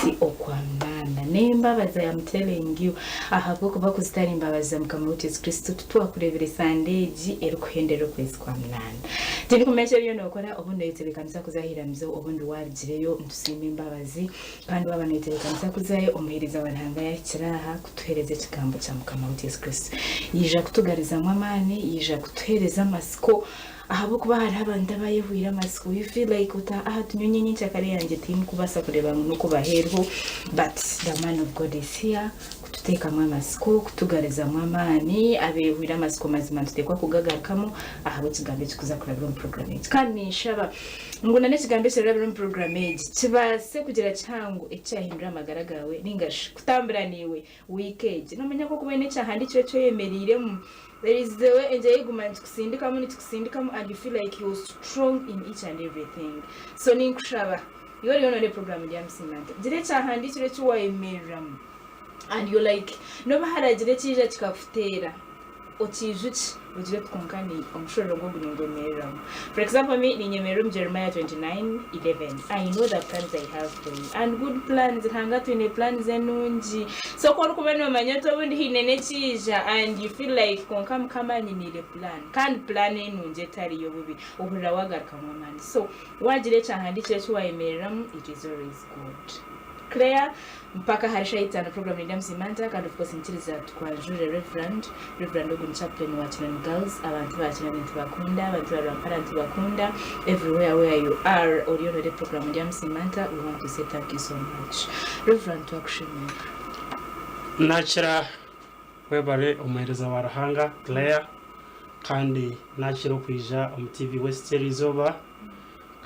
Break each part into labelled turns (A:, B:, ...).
A: okwezi okwa munaana. N'embabazi I am telling you ahabw'okuba ku zitari mbabazi za Mukama waitu Yesu Kristo titwakureebire sande egi erikuhendera okwezi kwa munaana. Tindikumanya eki oriyo nookora obundi oyetebeekanisa kuza aha iramizo obundi waarugireyo nitusiima embabazi kandi waaba noyetebeekanisa kuzayo omuheereza wa Ruhanga yaahikire aha kutuheereza ekigambo kya Mukama waitu Yesu Kristo. Yaija kutugarizamu amaani, yaija kutuheereza amatsiko Ahabw'okuba hariho abantu abayehwire amatsiko you feel like oti aha tunyonyi nyenkyakare yangye tindikubaasa kureeba ngu n'okubaho eriho but the man of God is here kututeekamu amatsiko, kutugarizamu amaani, abeehwire amatsiko mazima nituteekwa kugagarukamu ahabw'ekigambo ekirikuza kurabira omu program egi. Kandi ninshaba ngu na n'ekigambo ekirarabira omu program egi kibaase kugira kihango eki kyahindura amagara gaawe ninga shi kutambura naiwe wiiki egi. Noomanya ku orikuba oine ekyahandiikirwe eki oyemereiremu There is the way engyera eguma nikikusindikamu nikikusindikamu and you feel like you're strong in each and everything. So ninkushaba iwe oriyo noreeba program ndyamusiima nti gira ekyahandiikirwe eki wayemereramu and you're like nobu haragira ekiija kikakuteera okiijukye ogire oti kwonka ni omushororongo ogu ningwemereramu. For example me ninyemerera omu Jeremiah 29:11 I know the plans I have for you and good plans Ruhanga atwine plans enungi so ku orikuba nomanya oti obundi haine nekiija and you feel like kwonka mukama anyiniire plan kandi plan enungi etari yobubi ohurira wagarukamu amaani so wagira ekyahandikire eki wayemereramu it is always good. Claire, Mpaka ahari shaaha itaano program nenda Musimanta kandi of course nyikiriza tukwanjurire Reverend. Reverend ogu ni chaplain wa Kinoni Girls. Abantu ba Kinoni nitubakunda, abantu ba Rwampara nitubakunda. Everywhere where you are oriyo noreeba program ndya Musimanta we want to say thank you so much. Reverend twakushemera.
B: Nakira webare omuhereza wa Ruhanga Claire kandi nakira okwija omu TV West erizooba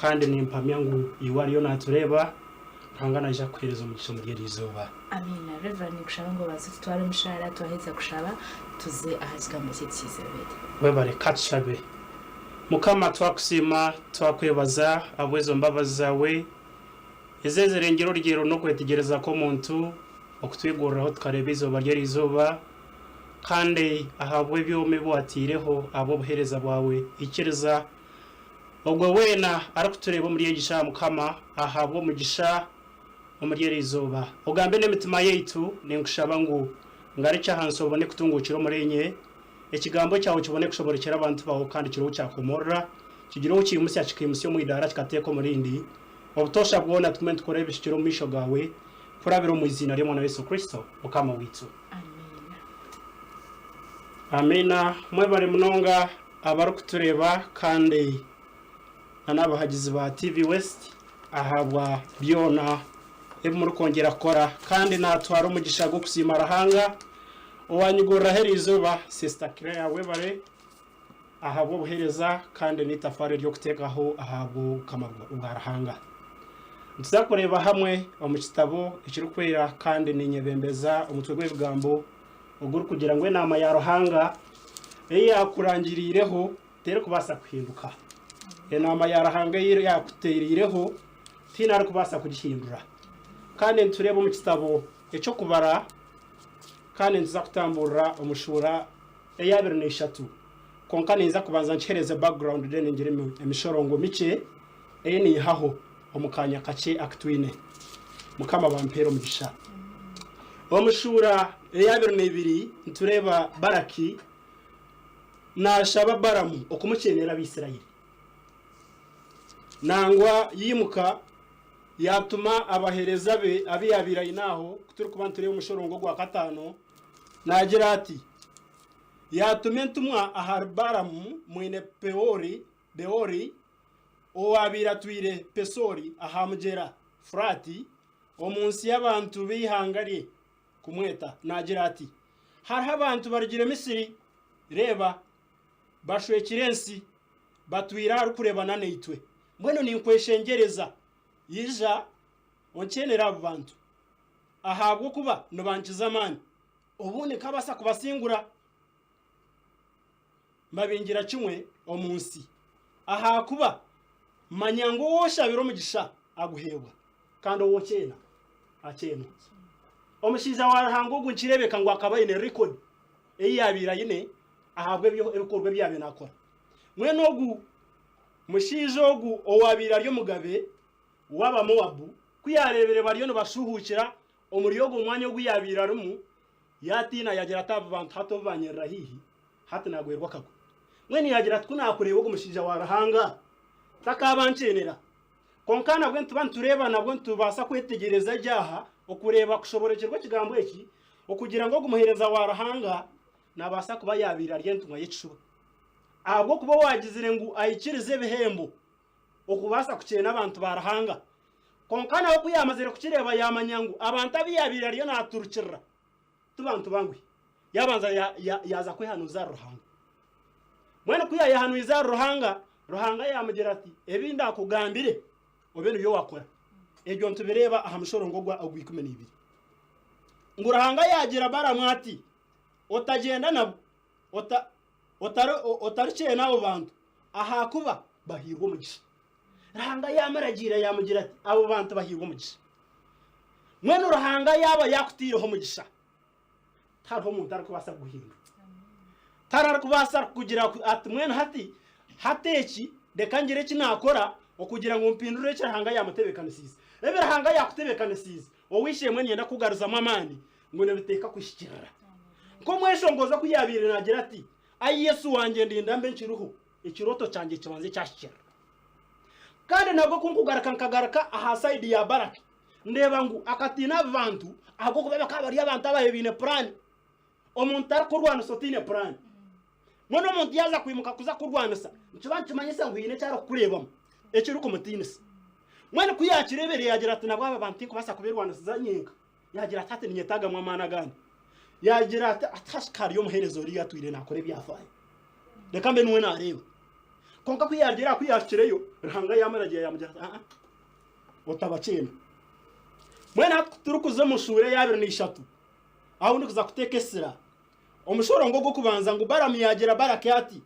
B: kandi nimpamya ngu iwe ariyo natureeba Ruhanga naija kukuheereza omugisha omuri eri izooba.
A: Amiina. Rev. Ninkushaba ngu obanze otutware omu shaara, twaheza kushaba tuze aha kigambo kyaitu ky'eizooba eri.
B: Webare. Ka tushabe. Mukama twakusiima, twakwebaza ahabw'ezo mbabazi zaawe ez'ezirengire orugyero n'okwetegyereza kw'omuntu okutwiguriraho tukareeba eizooba ry'eri izooba kandi ahabw'ebyoma ebi wataireho ahabw'obuheereza bwawe. Ikiriza Ogwe weena arikutureeba omuri egi shaaha Mukama ahabwe omugisha omuri eri izooba. Ogambe n'emitima yaitu, ninkushaba ngu ngarukye ahansi obone kutunguukira omuriinye, Ekigambo kyawe kibone kushoborekyera abantu baawe kandi kigire ou kyakomorora, kigire ou kiimutsya kikaimutsya omu idaara kikateeka omu rindi, obutoosha bwona tugume nitukora ebihikire omu maisho gaawe, kurabira omu iziina ry'Omwana Yesu Kristo, Mukama waitu.
A: Amiina.
B: Amiina. Mwebare munonga. Abarikutureeba kandi na n'abahagizi ba TV West ahabwa byona ebi murikwongyera kukora kandi natwara omugisha gw'okusiima Ruhanga owanyiguriraho eriizooba Sister Claire webare ahabw'obuheereza kandi n'eitafaari ery'okuteekaho ahabw'obukama bwa Ruhanga. Nituza kureeba hamwe omu kitabo ekirikwera kandi ninyebembeza omutwe gw'ebigambo ogurikugira ngu enaama ya Ruhanga ei yaakurangiriireho terikubaasa kuhinduka. Enaama ya Ruhanga ei yaakuteereireho tihaine arikubaasa kugihindura. Kandi nitureeba omu kitabo eky'Okubara, kandi nituza kutamburira omu shuura ey'abiri n'eishatu. Kwonka ninza kubanza nkiheereze background then ngire emishorongo mikye ei naihaho omu kaanya kakye aku twine. Mukama bampeere omugisha. Omu shuura ey'abiri n'eibiri nitureeba Baraki naashaba Balamu okumukyeenera Abaisraeli. Nangwa yaimuka yaatuma abaheereza be abu yaabaire aine aho, ku turikuba nitureeba omushorongo ogwa kataano, naagira ati, Yaatuma entumwa ahari Balamu mwene Peori, Beori, owaabaire atwire Pesoori aha mugyera Furaati, omu nsi y'abantu b'eihanga rye, kumweta, naagira ati, Hariho abantu barugire Misiri, reeba, bashwekire ensi, batwire aharikureebana naitwe. Mbwenu ninkweshengyereza, ija onkyeenere abo bantu, ahabw'okuba nibankiza amaani, obundi nkaabaasa kubasingura. Mbabingira kimwe omu nsi, ahakuba manya ngu ou oshabira omugisha aguheebwa, kandi ou okyeena akyeenwa. Omushaija wa Ruhanga ogu nikireebeka ngu akaba aine record ei yaabaire aine ahabw'ebikorwa ebi yaabaire naakora. Mbwenu ogu mushaija ogu owaabaire ari omugabe w'Abamoabu, Ku yaareebire bariyo nibashuuhuukira omuri ogwo mwanya ogu yaabaire arimu, yaatiina yaagira ati, Aba bantu hati obu baanyerera haihi, hati naagwerwa akagwe. Mbwenu yaagira ati, Ku naakureeba ogu mushaija wa Ruhanga, takaabankyenera. Kwonka nabwo nituba nitureeba nabwo nitubaasa kwetegyereza gye aha okureeba kushoboorokyerwa ekigambo eki, okugira ngu ogu muheereza wa Ruhanga naabaasa kuba yaabaire ari entumwa y'ekishuba. Ahabw'okuba owaagizire ngu aikirize ebihembo okubaasa kukyena abantu ba Ruhanga. Kwonka nawe ku yaamazire kukireeba yaamanya ngu abantu abu yaabaire ariyo naaturukirira ti bantu banguhi. Yaabanza yaaza kwehanuuza ahari Ruhanga. Mbwenu ku yaayehanwize ahari Ruhanga, Ruhanga yaamugira ati, Ebi ndaakugambire obe nibyo waakora. Ebyo nitubireeba aha mushorongo ogwa 12. Ngu Ruhanga yaagira Balamu ati, Otagyenda nabo, otarikyena abo bantu, ahakuba bahairwe omugisha. Ruhanga yaamuragiira yaamugira ati, Abo bantu bahairwe omugisha. Mbwenu Ruhanga yaaba yaakutaireho omugisha, tihariho omuntu arikubaasa kuguhindura. Tihariho arikubaasa kugira ati mbwenu hati, hati eki reka ngire eki naakora okugira ngu mpindure eki Ruhanga yaamutebeekanisiize. Ebi Ruhanga yaakutebeekanisiize, ow'eishe-emwe niinyenda kukugaruzamu amaani ngu nibiteeka kuhikiirira. Nk'omweshongozi oku yaabaire naagira ati, Ai Yesu wangye ndinda mbe nkiriho, ekirooto kyangye kibanze kyahikirira. Kandi nabwo ku nkugaruka nkagaruka aha sayidi ya Baraki, ndeeba ngu akatiina abo bantu ahabw'okuba bakaba bari abantu ababaire baine puraani. Omuntu tarikurwanisa otaine puraani. Mbwenu omuntu yaaza kwimuka kuza kukurwanisa, nikiba nikimanyisa ngu haine eki arikukureebamu ekirikumutiinisa. Mbwenu ku yaakireebire yaagira ati nabwo aba bantu tinkubaasa kubeerwanisiza nyenka. Yaagira ati hati ninyetaagamu amaani agandi. Yaagira ati ati hashika hariyo omuheereza oriya atwire naakora ebyafaayo. Reka mbe niwe naareeba. Kwonka ku yaagira ku yaahikireyo, Ruhanga yaamuragiira yaamugira ati aa otabakyena. Mbwenu hati ku turikuza omu shuura eya 23, ahu ndikuza kuteeka esira, omushorongo ogw'okubanza ngu Balamu yaagira Balaki ati,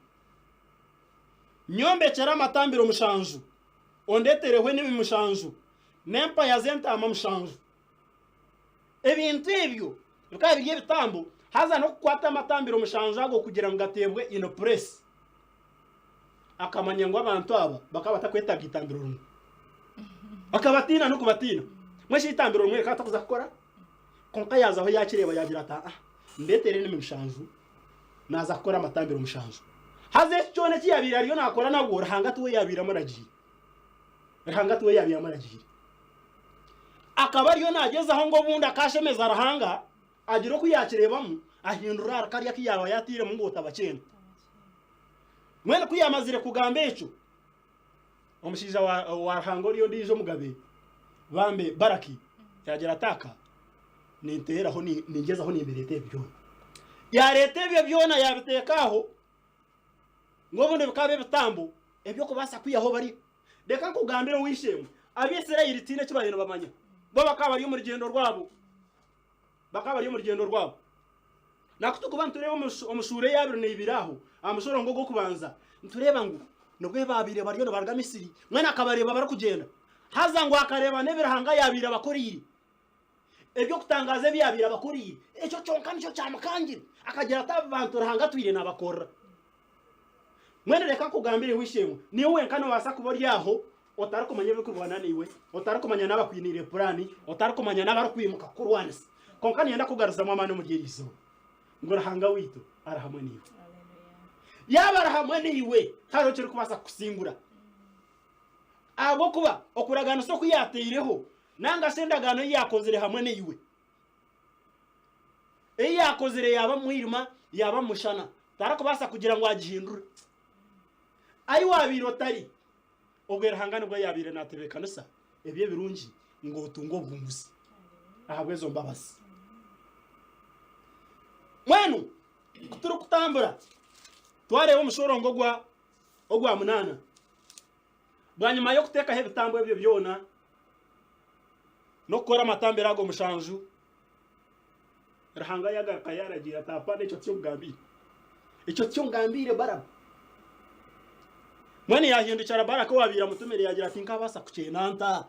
B: Nyombekyera amatambiro mushanju, ondeetereho enimi mushanju, n'empaya z'entaama mushanju. Ebintu ebyo bikaba biri ebitambo, haza n'okukwata amatambiro mushanju ago kugira ngu gateebwe in place. Akamanya ngu abantu aba bakaba batakwetaaga itambiro rimwe. Akabatiina n'okubatiina. Mbwenu shi eitambiro rimwe rikaba ritakuza kukora? Kwonka yaazaho yaakireeba yaagira ati, Aa, ndeetere enimi mushanju, naaza kukora amatambiro mushanju. Haza eki kyona eki yaabaire ariyo naakora nabwo, Ruhanga tiwe yaabaire amuragiire. Ruhanga tiwe yaabaire amuragiire. Akaba ariyo naagyezaho ngu obundi akaashemeza Ruhanga, agire oku yaakireebamu, ahindure ahari kariya aku yaaba yaatairemu ngu otabakyena. Mbwenu ku yaamazire kugamba ekyo, omushaija wa, wa Ruhanga oriyo ondiijo omugabe, bambe Baraki, yaagira ati, Aka ninteeraho, ningyezaho nimbireeta ebi byona. Yaareeta ebyo byona yaabiteeka aho, ngu obundi bikaba ebitambo eby'okubaasa kwihaho bariya. Reka nkugambire ow'eishe-emwe, Abaisraeli tihaine eki baabaire nibamanya. Bo bakaba bari omu rugyendo rwabo. Bakaba bari omu rugyendo rwabo. Naku turikuba nitureeba omu shuura eya 22 aho, aha mushorongo ogw'okubanza, nitureeba ngu nibwo baabaire bariyo nibaruga Misri. Mbwenu akabareeba barikugyenda. Haza ngu akareeba n'ebi Ruhanga yaabaire abakoreire. Eby'okutangaaza ebi yaabaire abakoreire. Ekyo kyonka nikyo kyamukangire. Akagira ati, Aba bantu Ruhanga atwire naabakorera. Mbwenu reka nkugambire w'eishe-emwe, niiwe wenka noobaasa kuba ori aho otarikumanya ebirikurwana naiwe, otarikumanya n'abakwiniire puraani, otarikumanya n'abarikwimuka kukurwanisa. Kwonka niinyenda kukugaruzamu amaani omuri eri izooba ngu Ruhanga waitu ari hamwe naiwe. Yaaba ari hamwe naiwe, tihariho ekirikubaasa kukusingura. Ahabw'okuba okuraganisa oku yaataireho nanga shi endagaano ei yaakozire hamwe naiwe, ei yaakozire yaaba omu mwirima, yaaba omu mushana, tarikubaasa kugira ngu agihindure. Ahi waabaire otari, obwo Ruhanga nibwo yaabaire naatebeekanisa ebyo ebirungi ngu otunge obuhunguzi ahabw'ezo mbabazi. Mbwenu ku turikutambura twareeba omushorongo ogwa ogwa munaana, bwanyima y'okuteekaho ebitambo ebyo byona n'okukora amatambiro ago mushanju, Ruhanga yagaruka yaragiira ati, Apana, ekyo tikyo nkugambiire. Ekyo tikyo nkugambiire, Balamu. Mbwenu yahindukira Balaki owaabaire amutumire yaagira ati, Nkaabaasa kukyena nta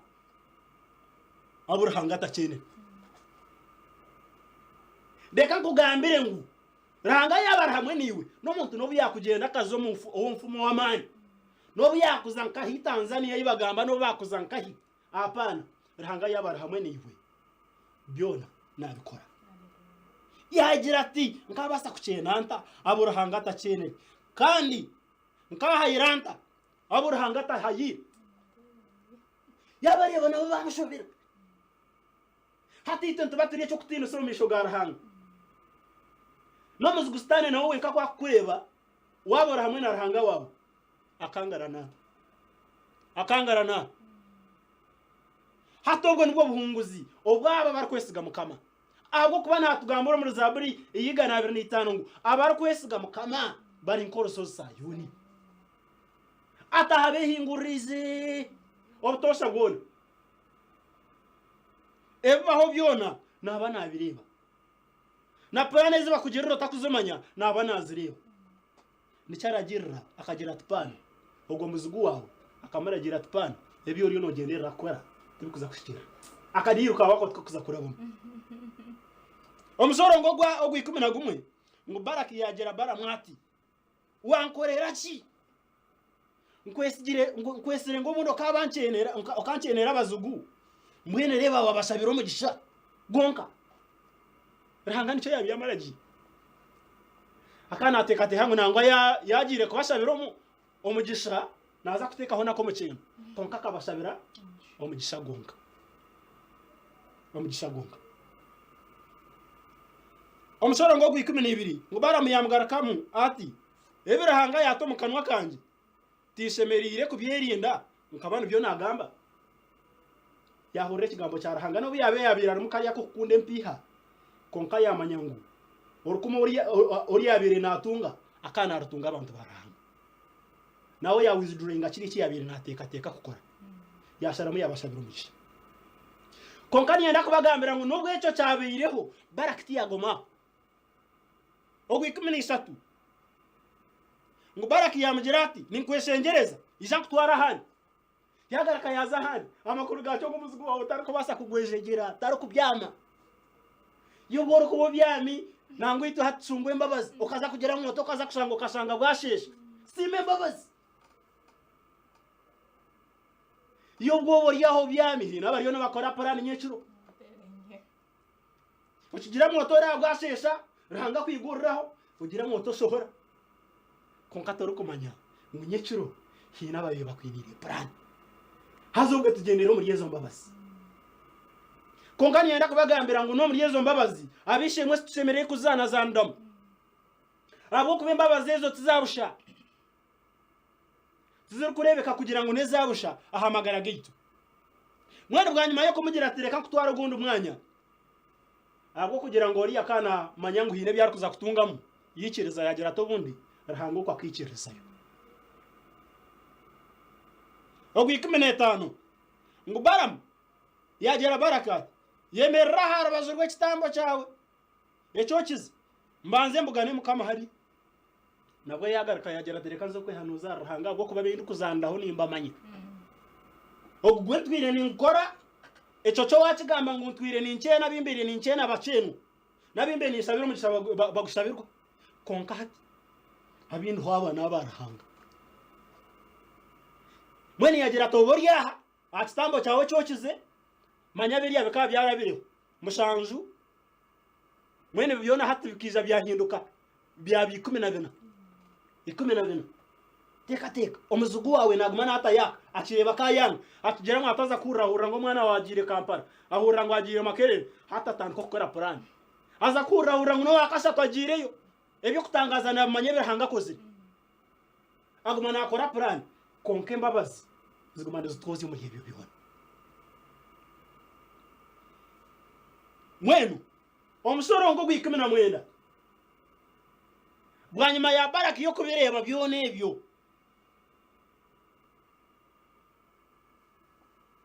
B: abu Ruhanga atakyenire? Reka nkugambire ngu Ruhanga yaaba ari hamwe naiwe, n'omuntu n'obu yaakugyenda akaza omu ow'omufumu ow'amaani, n'obu yaakuza nkahi Tanzania ei bagamba, n'obu baakuza nkahi, apana. Ruhanga yaaba ari hamwe naiwe, byona naabikora. Yaagira ati, Nkaabaasa kukyena nta abu Ruhanga atakyenire? Kandi nkaahayira nta abu Ruhanga atahayiire? Yaabareeba nabo baamushobera. Hati itwe nituba turi eky'okutiinisa omu maisho ga Ruhanga. N'omuzigu Sitaane nawe wenka ku akukureeba, waaba ori hamwe na Ruhanga waawe, akangarana. Akangarana. Hati obwo nibwo buhunguzi obw'abo abarikwesiga Mukama. Ahabw'okuba naatugambira omuri Zaaburi ey'eigana abiri n'eitaano ngu abarikwesiga Mukama bari nk'orushozi Saayuuni. Ataaha beehinguririize obutoosha bwona. Ebibaho byona naaba naabireeba. Na puraani ezi bakugirira otakuzimanya naaba naazireeba. Nikyo aragirira akagira ati paani ogwo muzigu waawe akamuragiira ati paani ebi oriyo noogyenderera kukora tibikuza kuhikirira. Akadiiro kaawe ako tikakuza kurabamu. Omushoro ogwa 11 ngu Baraki yaagira Balamu ati, Wankorera ki? Nkwesigire nkwesire ngu obundi okabankyenera okankyenera abazigu mbwenu reeba wabashabira omugisha gwonka. Ruhanga nikyo yabiire amaragiire. Akaba nateekateeka ngu nangwa yagiire kubashabira omugisha naza kuteekaho n'ak'omukyeno kwonka akabashabira omugisha gwonka. Omugisha gwonka. Omushororongo ogw'ikumi n'ibiri ngu Balamu yaamugarukamu ati, Ebi Ruhanga yaata omu kanwa kangye tinshemereire kubyerinda nkaba nibyo naagamba? Yaahurira ekigambo kya Ruhanga n'obu yaabaire yaabaire arimu kariya ak'okukunda empiiha, kwonka yaamanya ngu orukumu oru yaabaire naatunga akaba naarutunga abantu ba Ruhanga. Nawe yaawiziduroyinga kiri eki yaabaire naateekateeka kukora, yaasharamu yaabashabira omugisha. Kwonka niinyenda kubagambira ngu n'obu ekyo kyabaireho, Baraki tiyagoma aho. Ogw'ikumi n'ishatu ngu Baraki yaamugira ati, Ninkweshengyereza, ija nkutware ahandi. Yaagaruka yaaza ahandi. Amakuru gaakyo ngu omuzigu waawe tarikubaasa kugwejegyera, tarikubyama. Yobu orikuba obyami, nangwa itwe hati tucungwa embabazi, okaza kugira ngu oti okaza kushanga okashanga bwasheesha. Siima embabazi. Yobu oba ori aho obyami, haine abariyo nibakora puraani nyekiro. Okigira ngu oti oraba bwasheesha, Ruhanga akwiguriraho, ogira ngu oti oshohora. Kwonka torikumanya ngu nyekiro haine ababaire bakwiniire puraani. Haza obwo tugyendere omuri ezo mbabazi. Kwonka niinyenda kubagambira ngu n'omuri ezo mbabazi, ab'eishe-emwe titushemereire kuzizaanazaaniramu. Ahabw'okuba embabazi ezo tiza busha. Tizirikureebeka kugira ngu n'eza busha aha magara gaitu. Mbwenu bwanyima y'okumugira ati reka nkutware ogundi mwanya, ahabw'okugira ngu oriya akaba naamanya ngu haine ebi arikuza kutungamu, yaikiriza yaagira ati obundi Ruhanga okwo akaikiririzayo. Ogw'ikumineetaano ngu Balamu yaagira Balaki ati, Yemerera aha rubaju rw'ekitambo kyawe ekyokize, mbanze mbugane Mukama hariya. Nabwo yaagaruka yaagira ati, Reka nze kwehanuuza ahari Ruhanga ahabw'okuba abu ndikuzaaniraho nimbamanya. Ogu gwe ntwire ninkora, ekyo kyo waakigamba ngu ntwire ninkyeena abu mbaire ninkyeena bakyeenwa, n'abu mbaire ninshabira omugisha bagushabirwa. Kwonka hati abu ndiho aba n'aba Ruhanga. Mbwenu yaagira ati, Oba ori aha, aha kitambo kyawe ekyokize, manya biriya bikaba byarabireho mushanju, Mbwenu ebi byona hati bikaija byahinduka byaba 14. 14. Teekateeka, omuzigu waawe naaguma naatayaaka, akireeba kaayanga, akigira ngu ataza kuhurira ahurira ngu omwana waawe agiire Kampala, ahurira ngu agiire Makerere, hati atandika kukora puraani. Aza kuhurira ahurira ngu n'owaakashatu agiireyo. Eby'okutangaaza naabimanya ebi Ruhanga akozire. Aguma naakora puraani, kwonka embabazi ziguma nizitwozya omuri ebyo byona. Mbwenu omushorongo ogw'ikumi na mwenda, bwanyima ya Baraki y'okubireeba byona ebyo,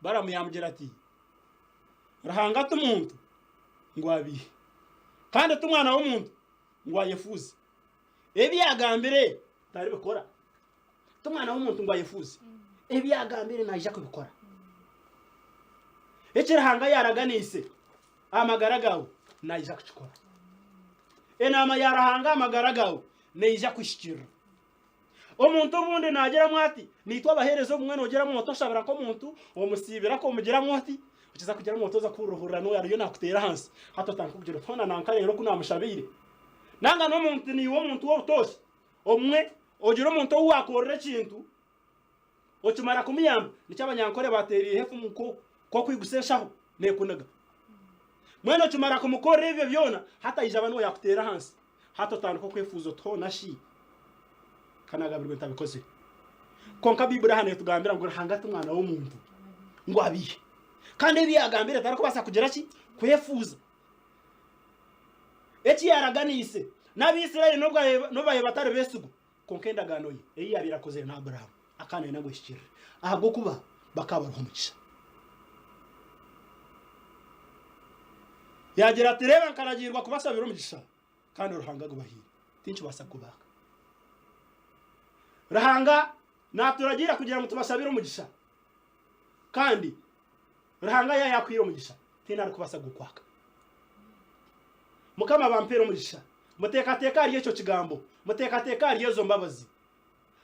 B: Balamu yaamugira ati, Ruhanga ti muntu ngu abeihe, kandi ti mwana w'omuntu ngu ayefuuze. Ebi yaagambire taribikora? Ti mwana w'omuntu ngu ayefuuze. Ebi yaagambire naija kubikora. Eki Ruhanga yaaraganiise aha magara gaawe naija kukikora. Enaama ya Ruhanga aha magara gaawe neija kuhikiirira. Omuntu obundi naagiramu ati, naitwe abaheereza obumwe noogiramu oti oshabira nk'omuntu, omusiibira omugiramu oti, Okiza kugira ngu otoza kuhurira n'oyo ariyo nakuteera ahansi, hati otandika kugira oti hoona nanka reero oku namushabiire. Nanga n'omuntu niiwe omuntu w'obutoosha, obumwe ogira omuntu ou wakorera ekintu, okimara kumuyamba, nikyo abanyankore bateereire efumu nko nk'okwigusa enshaho neekuniga. Mbwenu okimara kumukorera ebyo byona, hati aija aba niwe yaakuteera ahansi. Hati otandika okwefuuza oti hoona shi ka naagabirwe ntabikozire. Kwonka Baiburi aha neetugambira ngu Ruhanga ti mwana w'omuntu ngu abiihe. Kandi ebi yaagambire tarikubaasa kugira ki? Kwefuuza. Eki yaaraganiise n'Abaisraeli n'obu baabaire batari beesigwa, Kwonka endagaano ye ei yaabaire akozire na Abrahamu akaba naayenda ngu ehikiirire, ahabw'okuba bakaba bariho omugisha. Yaagira ati, Reeba nkaragiirwa kubashabira omugisha, kandi Ruhanga agubahaire, tinkibaasa kugubaaka. Ruhanga naaturagiira kugira ngu tubashabire omugisha, kandi Ruhanga yaaba yaakuhaire omugisha, tihaine arikubaasa kugukwaka. Mukama bampeere omugisha. Muteekateeke ahari ekyo kigambo. Muteekateeke ahari ezo mbabazi.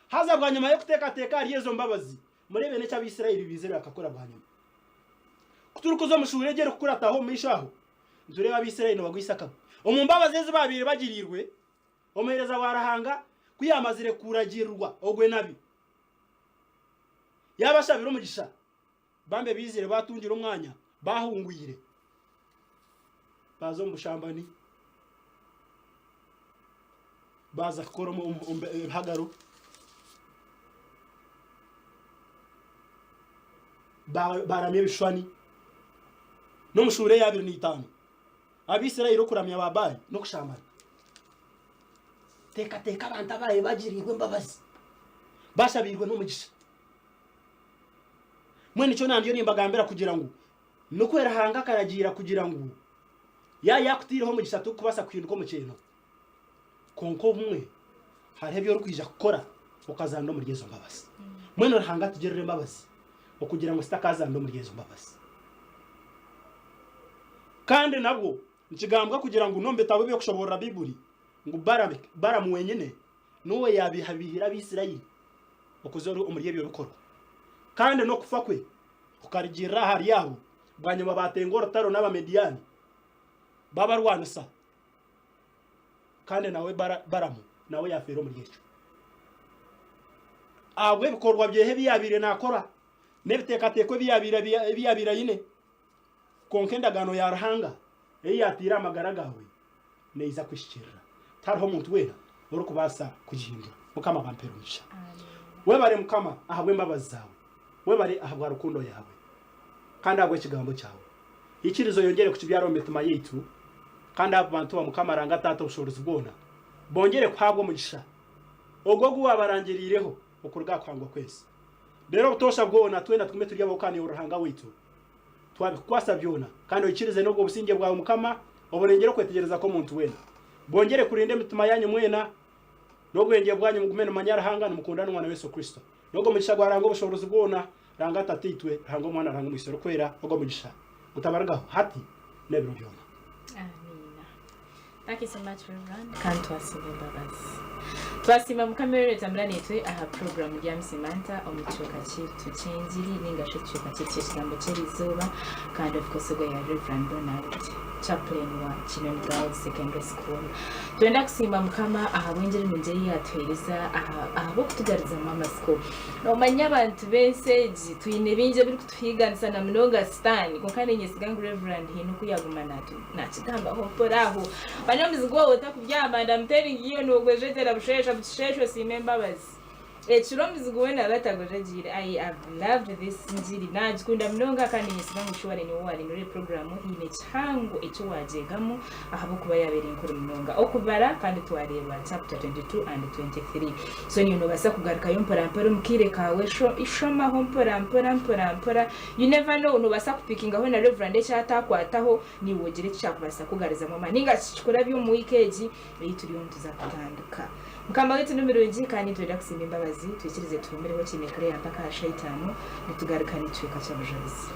B: Haza bwanyima y'okuteekateeka ahari ezo mbabazi, mureebe n'eki Abaisraeli baizire bakakora bwanyima. Ku turikuza omu shuura egyo erikukurataho omu maisho aho, nitureeba Abaisraeli nibagwisa akabi. Omu mbabazi ezi baabaire bagiriirwe, omuheereza wa Ruhanga ku yaamazire kuragiirwa ogwo nabi, yaabashabira omugisha, Bambe baizire baatungire omwanya, baahungwire, baaza omu bushambani, baaza kukora omu ebihagaro, baaramya ebishushani. N'omu shuura eya abiri na itaano, Abaisraeli okuramya ba Baali n'okushambana. Teekateeka abantu abaabaire bagiriirwe embabazi, baashabiirwe n'omugisha. Mbwenu nikyo nandiyo nimbagambira kugira ngu nikwo Ruhanga akaragiira kugira ngu yaaba yaakutaireho omugisha torikubaasa kuhinduka omukyeeno. Kwonka obumwe hariho ebi orikwija kukora okazaanira omuri ezo mbabazi. Mbwenu Ruhanga atugirire embabazi okugira ngu tutakazaanira omuri ezo mbabazi. Kandi nabwo nikigambwa kugira ngu n'omu bitabo eby'okushoboorora Baiburi ngu Balamu wenyine niwe yaabiihabiihire Abaisraeli okuza omuri ebyo bikorwa. Kandi n'okufa kwe kukarugiirira ahari abo, bwanyima baatenga orutaro n'Abamediani, baabarwanisa, kandi nawe Balamu nawe yaafeera omuri ekyo. Ahabw'ebikorwa bye ebi yaabaire naakora n'ebiteekateeko ebi yaabaire aine, kwonka endagaano ya Ruhanga ei yaataire aha magara gaawe neija kuhikiirira. Tihariho muntu weena orikubaasa kugihindura. Mukama abampeere omugisha. Webare Mukama ahabw'embabazi zaawe. Webare ahabwa rukundo yaawe kandi ahabw'ekigambo kyawe. Ikiriza oyongyere kukibyara omu mitima yaitu kandi abo bantu ba Mukama Ruhanga Taata obushoboorozi bwona bongere kuhaabwa omugisha ogwo ogu waabarangiriireho okuruga aha kuhangwa kw'ensi. Reero obutoosha bwona twena tugume turi ab'okukaana iwe Ruhanga waitu. Twabikukwasa byona, kandi oikirize n'obwo busingye bwawe Mukama, oburengere okwetegyereza kw'omuntu weena. Bwongyere kurinda emitima yanyu mwena, n'obwengye bwanyu mugume nimumanya Ruhanga, nimukunda n'Omwana we Yesu Kristo. N'ogwo mugisha gwa Ruhanga obushoboorozi bwona, Ruhanga Tataitwe, Ruhanga Omwana, Ruhanga Omwoyo Orikwera, ogwo mugisha gutabarugaho hati n'ebiro byona.
A: Amiina. Thank you so much Reverend. Kandi twasiima embabazi. Twasiima Mukama ereetambura naitwe aha program rya Msimanta omu kicweka kyaitu ky'engiri ninga shi ekicweka kyaitu ky'ekigambo ky'erizooba kandi of course ogwo ya Reverend Donald Chaplain wa Kinoni Girls Secondary School. Twenda kusiima Mukama ahabw'engiri nungi ei yaatuheereza ahabw'okutugarizamu amatsiko. Noomanya abantu b'ensi egi twine bingi ebirikutuhiiganisa na munonga Sitaane kwonka niinyesiga ngu Reverend haine oku yaaguma Nakigambaho mpora aho. Manya omuzigu wawe otakubyama ndamuteringi iyo nogwejegyera busheesha bukisheesha osiime embabazi. Ekiro omuzigu we naba atagwejegyeire I have loved this ngiri nagikunda munonga kandi ninyesiga ngu surely niwe owarinura program haine kihango eki wagyegamu ahabwokuba yaba eri nkuru munonga. Okubara kandi twareeba chapter 22 and 23 so niiwe nobaasa kugarukayo mpora mpora omu kaire kaawe shomaho mpora mpora mpora mpora You never know nobaasa kupikingaho na Reverand eki atakwataho naiwe ogire eki kyakubaasa kukugarizamu amaani ninga kikurabye omu wiiki egi ei turiyo nituza kutandika. Mukama waitu ni murungi kandi nitwenda kusiima embabazi twikirize tuhumireho kiine Claire mpaka aha sha itaano nitugaruka n'ekicweka ky'obujurizi.